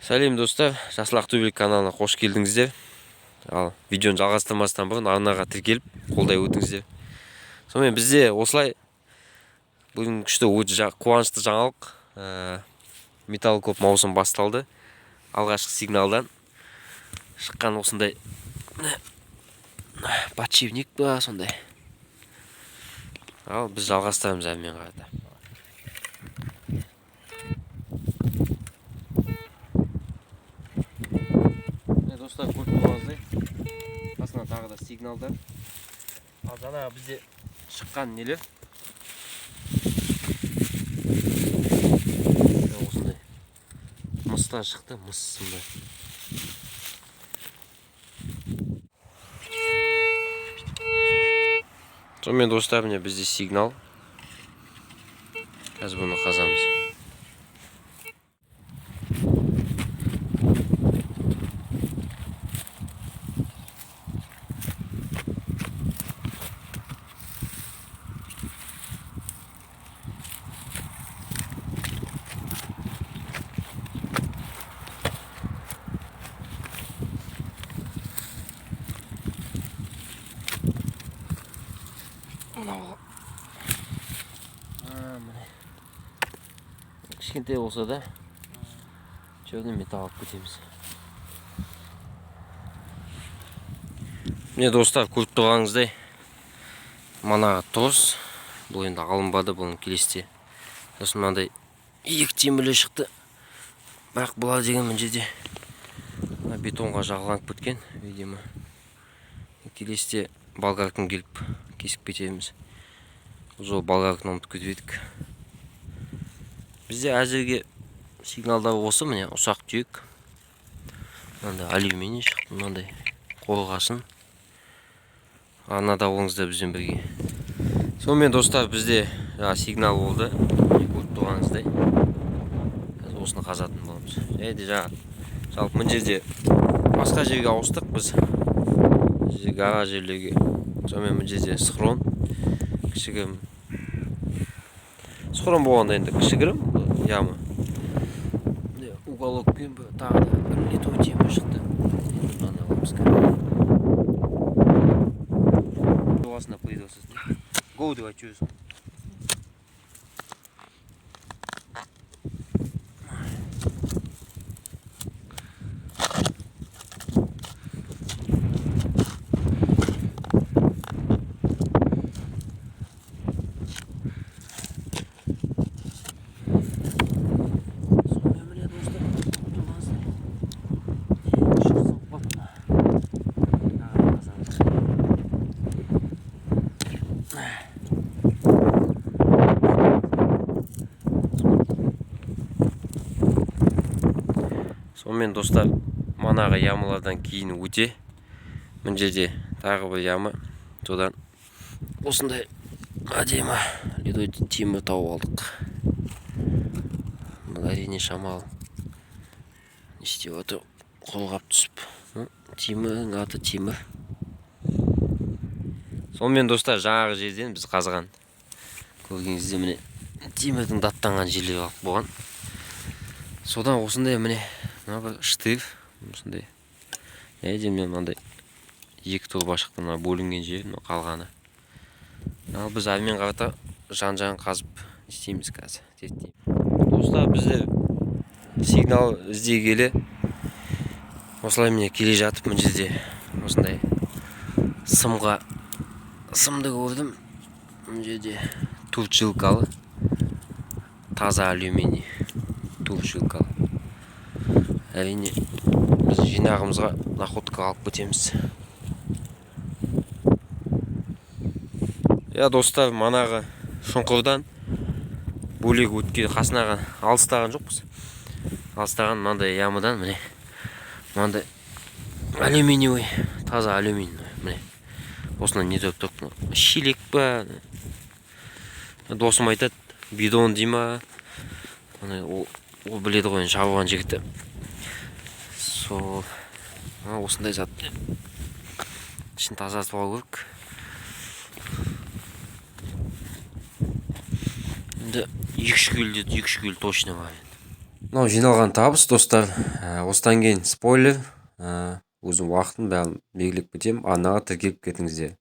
Сәлем, достар! Жасыл Ақтөбе каналына қош келдіңіздер. Ал видеоны жалғастырмастан бұрын арнаға тіркеліп, қолдай өтіңіздер. Сонымен, бізде осылай бүгін күшті, өте қуанышты жаңалық. Металлокоп маусым басталды. Алғашқы сигналдан шыққан осындай подшипник па, сондай. Ал біз жалғастырамыз әрмен қарата. Достар, көріп тұрғаныңыздай, қасынан тағы да сигналдар. Ал жаңағы бізде шыққан нелер? Осындай мыстан шықты, мыс сондай. Сонымен, достар, міне, бізде сигнал. Қазір бұны қазамыз. Мынау, міне, кішкентай болса да, черный металл алып кетеміз. Міне, достар, көріп тұрғаныңыздай, манағы трос. Бұл енді алынбады, бұның келесіде. Сосын мынандай екі темірлер шықты, бірақ бұлар деген мына жерде мына бетонға жағаланып кеткен, видимо. Келесіде болгарканы келіп кесіп кетеміз. Бұл жолы болгарканы ұмытып кетіп едік. Бізде әзірге сигналдар осы, міне, ұсақ түйек. Мынандай алюминий шықты, мынандай қорғасын. Арнада болыңыздар бізбен бірге. Сонымен, достар, бізде жаңа сигнал болды. Міне, көріп тұрғаныңыздай. Қазір осыны қазатын боламыз. Және де жаңа жалпы мына жерде басқа жерге ауыстық біз. Мына жерде гараж жерлерге. Сонымен, мына жерде схрон кішігірім. Схрон болғанда енді кішігірім яма. Міне, уголокпен бір тағы да бір литой темір шықты. Енді мынаны аламыз қазір. Жоғасына плей басасың. Go деп айтып жібересің. Сонымен, міне, достар, тұрғансың. Шықсын, оп. Тағы да қазамыз. Сонымен, достар, манағы ямалардан кейін өте мына жерде тағы бір яма. Содан осындай әдемі ледой темір тауып алдық. Бұл, әрине, шамалы не істеп отыр, қолғап түсіп. Темірдің аты темір. Сонымен, достар, жаңағы жерден біз қазған, көргеніңіздей, міне, темірдің даттанған жерлері қалып қойған. Содан осындай, міне, мына бір штырь осындай. Және де міне, мынандай екі труба шықты, мына бөлінген жері, мына қалғаны. Ал біз әрмен қарата жан-жағын қазып не істейміз қазір, зерттейміз. Достар, бізде сигнал іздей келе осылай, міне, келе жатып мына жерде осындай сымға сымды көрдім. Мына жерде төрт жилкалы таза алюминий, төрт жилкалы. Әрине, біз жинағымызға находка алып кетеміз. Я, достар, манағы шұңқырдан бөлек өткен, қасынаған алыстаған жоқпыз. Алыстаған мынандай ямадан, міне, мынандай алюминиевый, таза алюминий, міне. Осынан не тауып тұрмын? Шелек па? Досым айтады, бидон дей ма? Ана ол біледі ғой енді, шаруаның жігіті. Сол, осындай зат. Ішін тазартып алу керек. Енді 2-3 келі деді, 2-3 келі точно бар енді. Мынау жиналған табыс, достар. Осыдан кейін спойлер, өзім уақытын бәрін белгілеп кетемін. Арнаға тіркеліп кетіңіздер.